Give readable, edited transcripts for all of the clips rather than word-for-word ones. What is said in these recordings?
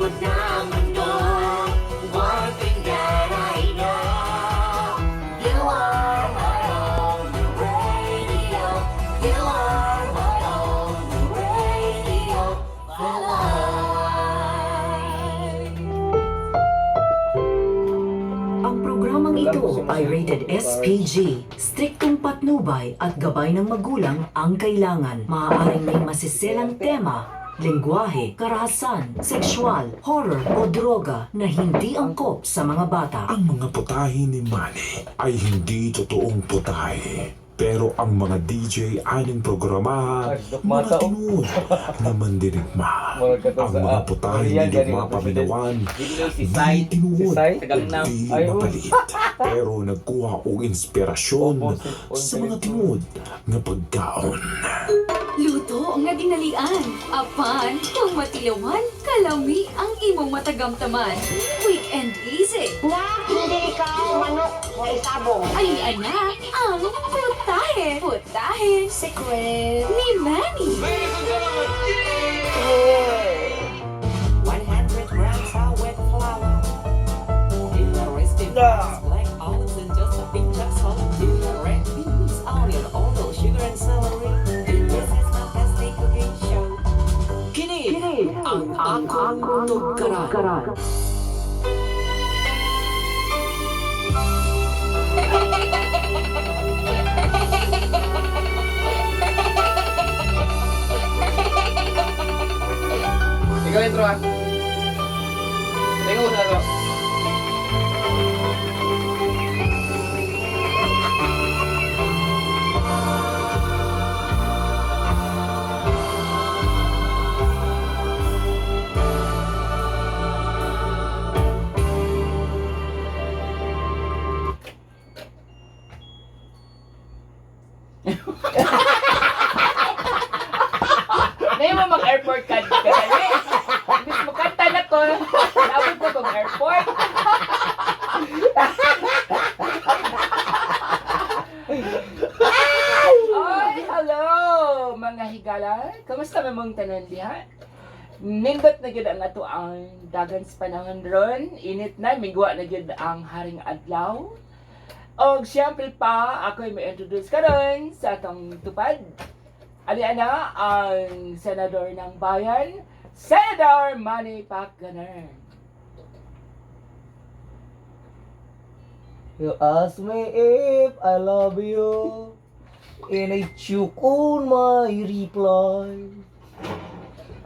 Tinuod na mundo. One thing that I know, you are my only radio. You are my only radio for life. Ang programang ito ay rated SPG. Striktong patnubay at gabay ng magulang ang kailangan. Maaaring may masiselang tema, lengguwahe, karahasan, sexual, horror o droga na hindi angkop sa mga bata. Ang mga putahe ni Manny ay hindi totoong putahe. Pero ang mga DJ aning programa, Ay, mga dukmata, oh. tinuod na mandirigma. Murag ka to Ang sa- mga putahe ni Korean, gani, Digma mga president. Paminawan, Dili si di Sai. tinuod Si Sai? Sa Gangnam. di Ay, oh. mapalit. Pero nagkuha og inspirasyon Opposite on sa mga telephone. tinuod nga pagkaon. Luto nga dinalian. Apan, kung matilawan, kalami ang imong matagamtaman. Quick and easy. Na hindi ikaw manok na isabong. Ay ana ang putahe. Putahe Secret. ni Manny. 100 grams of wet flour. In the recipe, black olives and just a pinch of salt. In the red beans, onion, oil, sugar and celery. This is my tasty cooking show. Kini ang akong tugkaran. Ikaw intro ah. Tingnan mo sa ano. Ngayon mo mag-airport ka ka dali. Imbis mo kanta na ko. Labot ko kong airport. Ay, hello mga higala. Kamusta man mong tanan diha? Nindot na gyud ang ato ang dagan sa panahon ron. Init na, migwa na gyud ang haring adlaw. Og siyempre pa, ako'y may introduce karon sa atong tupad. Ali ana ang senador ng bayan, Senator Manny Pacquiao. You ask me if I love you, and I choke on my reply.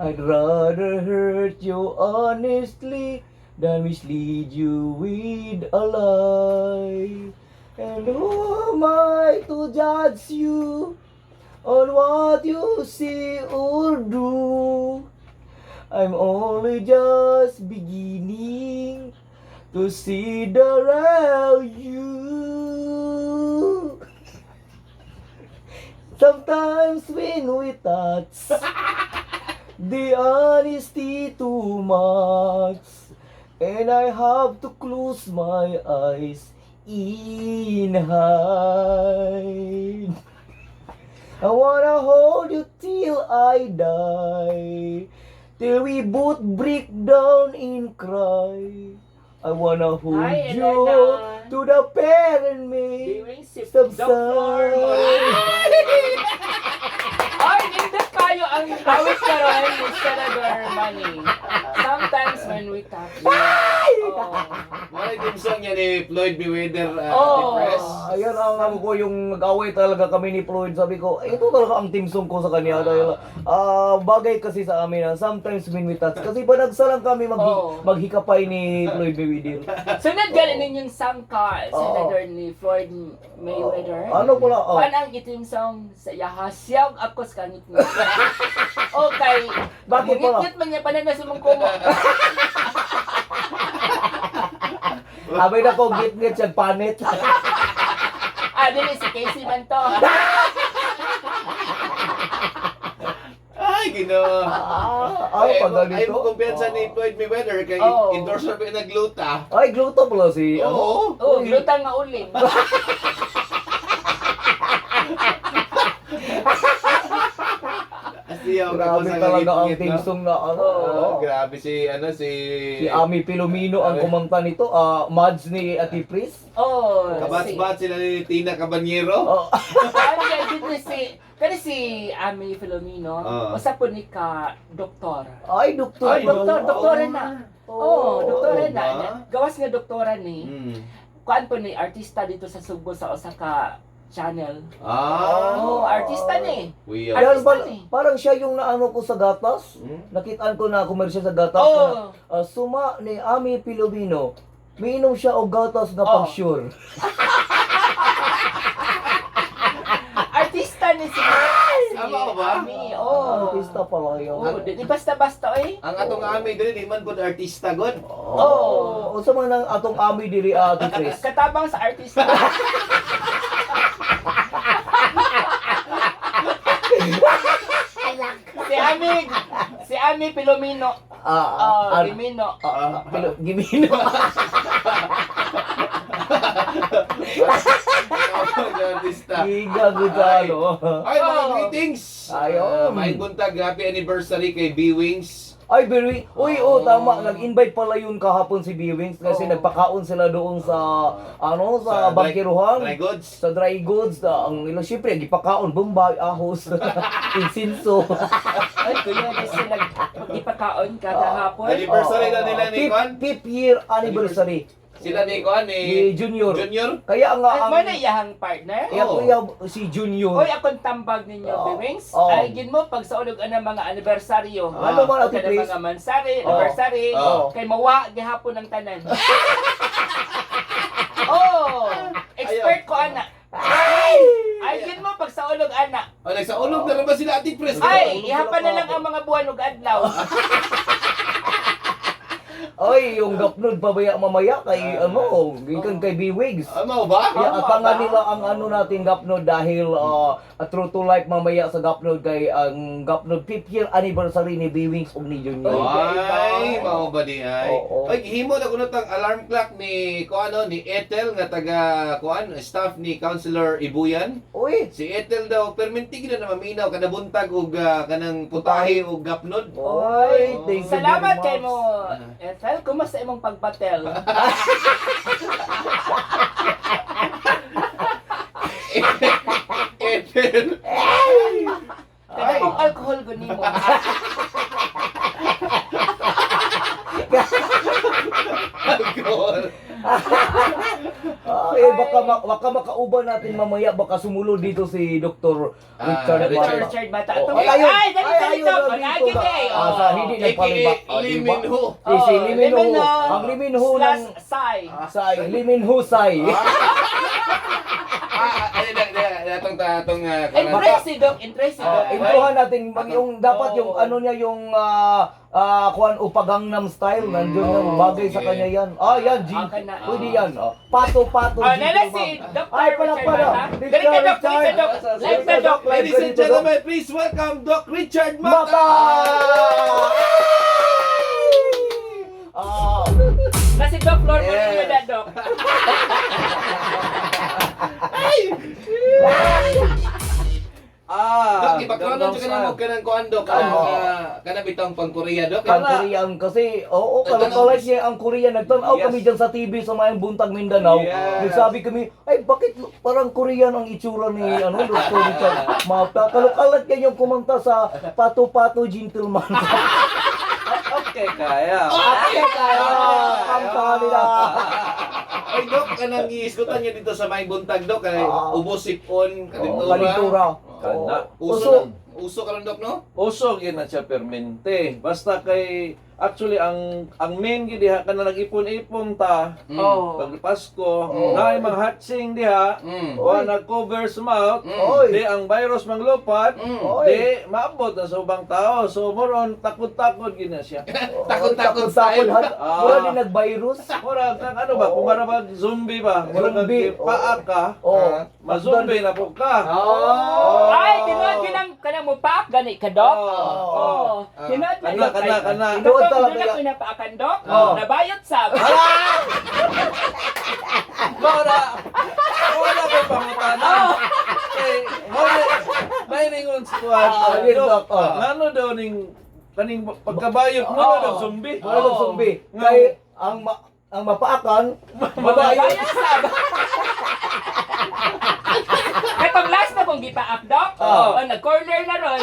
I'd rather hurt you honestly than mislead you with a lie. And who am I to judge you on what you see or do? I'm only just beginning to see the real you. Sometimes when we touch, the honesty too much, and I have to close my eyes in hide. I wanna hold you till I die, till we both break down and cry. I wanna hold Hi, you Elena. to the parent me. Doing si Subside. Dr. Ay, nindot kayo ang awit karon ni Senator Manny. Sometimes when we touch. Oh. Wala yung song niya ni Floyd Mayweather, Oh. Depressed. Ayan ang ano ko, yung nag-away talaga kami ni Floyd. Sabi ko, "Eh, ito talaga ang team song ko sa kanya." Dahil bagay kasi sa amin na sometimes when we touch. Kasi panagsa lang kami Oo. maghikapay ni Floyd Mayweather. Sunod galing ninyong sangka, Senator ni Floyd Mayweather. Ano pala? Oh. Pan ang itim song sa iyaha, siyag ako sa kangit niya. Okay. Bakit pala? Ngit-ngit man niya panan na sumong kumo. Abay na ko, git-git siya panit. Ah, dili si Casey man to. Ay, Ginoo. Ay, pag Ay ganito. mo kumpiyansa ni Floyd Mayweather kay Oo. endorser pa yung nagluta. Ay, gluto pala si... ano? Oo. Oh, glutang nga uling. Siyaw ka Grabe sa talaga ang ngit-ngit, theme no? song na ano. Oo, grabe si ano si Si Ami Filomeno ang kumanta nito, ah, Mads ni Ate Pris. Oh, si Kabats-bat sila ni Tina Cabanyero. Oh, Ano kay dito si kani si Ami Filomeno, Oo. usa po ni ka doktor. ay, doktor. Ay, Doktor, pala. doktora na. Oh, doktora ba? na. Gawas nga doktora ni. Kuan po ni artista dito sa Sugbo sa usa ka channel. Ah. Oh, artista ni. We Yan, are. Artista ni. parang siya yung naano ko sa gatas. Hmm? Nakitaan ko na commercial sa gatas. Oh. Na, ah, suma ni Ami Filomeno. Miinom siya og gatas nga Oh. pag-sure. Artista ni si Tama ba? Ami. Oh. Artista pala yun. Oh, di basta-basta oy. Ang atong ami diri di man gud artista god. Oh. Unsa man ang atong Ami diri ah, Ate Pris? Katabang sa artista. Si Ami, si Ami Filomeno. Ah, Oh, ah, Filomeno. ah, Pilo, Gimino. Artista. Giga gud sa ano. Ay, mga Oh. greetings! Ayun. Ah, may buntag, happy anniversary kay B-Wings. Ay, Berwing. Uy, oh, tama. Nag-invite pala yun kahapon si B-Wings kasi Oo. nagpakaon sila doon sa, ano, sa, bangkiruhan. Dry goods. Sa dry goods. Na, ang ilang, siyempre, gipakaon, Bombay, ahos, insinso. Ay, kuya, kasi nagpagipakaon ka kahapon. Anniversary na nila ni Kwan. Fifth year anniversary Sila ni Kwan ni ni Junior. Junior. Kaya nga Ay, ang... mo na iyahang partner? Kaya Oo. kuya, si Junior. Oy, akong tambag ninyo, Oo. Biwings. Oo. Ay, gin mo, pag sa ulog ang mga anibersaryo. Ano man, Ate Ate Pris? mga mansari, Oo. anniversary. Oo. Kay mawa, gihapon ang tanan. Oh, expert ko, ana. Ay, gin mo, pag sa ulog, ana. Oh, nagsaulog na rin ba sila Ate Pres? Ay, Ulog ihapan sila na lang ang mga buwan ug adlaw. Ay, yung gapnod pabaya mamaya kay, ano, gikan kay B-Wigs. Ano ba? Kaya Tama atangan ba? nila ang ano natin Gapnod dahil a true to life mamaya sa Gapnod kay ang Gapnod 5th year anniversary ni B-Wings ug ni Junior. Ay, mao ba di ay? Oo. Ay, gihimo na kuno tang alarm clock ni kuano ni Ethel nga taga kuan staff ni Councilor Ibuyan. Uy. Si Ethel daw perminti gid na maminaw kada buntag og kanang putahe og gapnod. Oy, thank you Salamat very kay much. mo, Ethel. Kumusta imong pagbatel? Ethel. Kada kong alcohol guni mo. Alcohol. Ay, baka baka makauban natin mamaya baka sumulo dito si Dr. Ah, Richard Dr. Mata. Richard Mata. Oh, Atong- ay, ayun. Ay, dali, Ay, dali, ayun, Dok. nandito Ay, na. gini. Ah, sa hindi nagpalibak. AKA Ah, di ba? Liminho. Si, si Oh, Liminho. Liminho. Ang Liminho ng Slash Sai. Sai, Liminho Sai. Ah, ay, na, na, na, atong atong Interest si Doc, interest si Doc. Ah, introhan natin mag yung dapat yung Oo. ano niya yung kuan upagangnam style nandiyon Mm. yung bagay sa Sige. kanya yan. Ah, yan G. Ah, kana. Pwede yan. Oh. Pato pato Oh, G. nala ma'am. si Dr. Ay, pala Richard pala. Mata. Dali ka, Doc. Dali ka, Doc. Live na, Doc. Live Ladies ka and dito, Doc. gentlemen, please welcome Doc Richard Mata! Mata! Ah, Kasi Doc Flor mo Yes. na, Doc. Ah, Doc, ipakronon ka na mo kanang kuan Doc, kanang kanang bitong pang Korea Doc. Ang Korean kasi, oo, kalok niya ang Korean. Nagtanaw Yes. kami dyan sa TV sa Mayang Buntag, Mindanao. Yes. Nagsabi kami, ay bakit parang Korean ang itsura ni ano, Dr. Richard Mata. Kalukalat niya yung kumanta sa Pato Pato Gentleman. Okay, kaya. Okay, kaya. Kanta nila. Ay Doc, kanang giisgutan niya dito sa Mayang Buntag Doc, kanang Ah. ubos sipon, Oo, kalintura. Kalintura. Kana. Uso Uso. na, uso karon Doc no? Uso gyud na siya permente. Basta kay actually ang main gyud diha kana nag-ipon-ipon ta Oh. pag Pasko, naay mga hatsing diha, wa nag-cover sa mouth, Oy. di ang virus manglupat, Oy. di maabot na sa ubang tao. So moron takod-takod gyud na siya. Takot-takot style. Takot-takot. Ah. Mura din nag-virus. Murag kang ano ba, kung para mag zombie ba, murag Zombie, kang paa ka, Oo. ma-zombie na po ka. Oh. Ay, tinuod yun ang kanang mo paak gani ka, Doc. Oo. Oo. Tinuod na, Kana, Doc. kana, kana. Tinuod Katong talaga. doon ako napaakan, Doc. Oo. Nabayot sa. Mora, wala ko pangutana. Eh, mora, may ni ingon sa kuwan. Ah, yun, Doc, ah. Ngano daw ning kaning pagkabayot mo Oo. daw sumbi. Wala bang sumbi. Kay ang ang mapaakan, mabayot. Mabayot sab. Katong last na kong gipa-up, Doc. Oo. Oh, nag-corner na ron.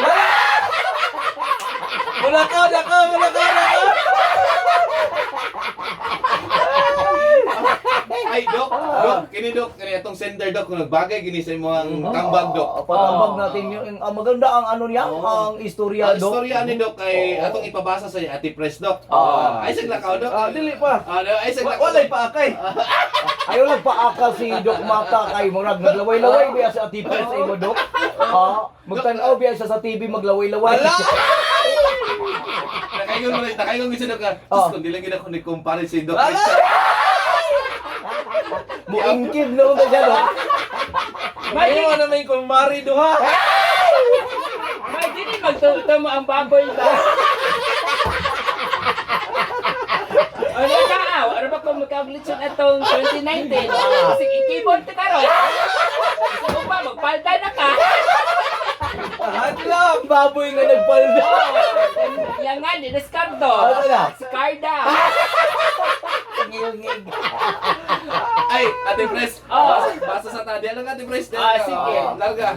Wala ka, wala ka, wala ka, wala ka. Ay, Dok, Dok, kini Dok, kini atong sender Dok, kung nagbagay gini sa imong tambag Dok. Ah, patambag Oo. natin yung ang maganda ang ano niya, Oo. ang istorya, Ang Dok. istorya ni Dok kay atong ipabasa sa Ate Press Dok. Oo. Ay saglakaw Dok. Ah, dili pa. Ah, ay saglakaw. Walay paakay. Ayaw lang paakal si Doc Mata kay murag naglaway-laway biya sa TV sa imo, Dok. Ha, magtan-aw biya siya sa TV maglaway-laway. Wala. Nakaingon mo nakaingon gyud si Dok. Ah. Oo. Diyos, kung di lang gid ako nagkumpare si Dok. Wala. Muingkid noon ka siya, Dok. May Ayaw na may kumari duha. May dili magtuto mo ang baboy ba? Ano ka aw? Ano ba kung magkaglitson atong 2019? Kasi i-keyboard ka karon. Sa upa, magpalda na ka. Hadlok. Baboy nga nagpalda. Oh, yan nga, ni Ricardo. Ano na? Si Carda. Ngil-ngil. Ay, Ate Press. Oo. Basa sa tadi. Ano nga, Ate Press? Ah, sige. Larga.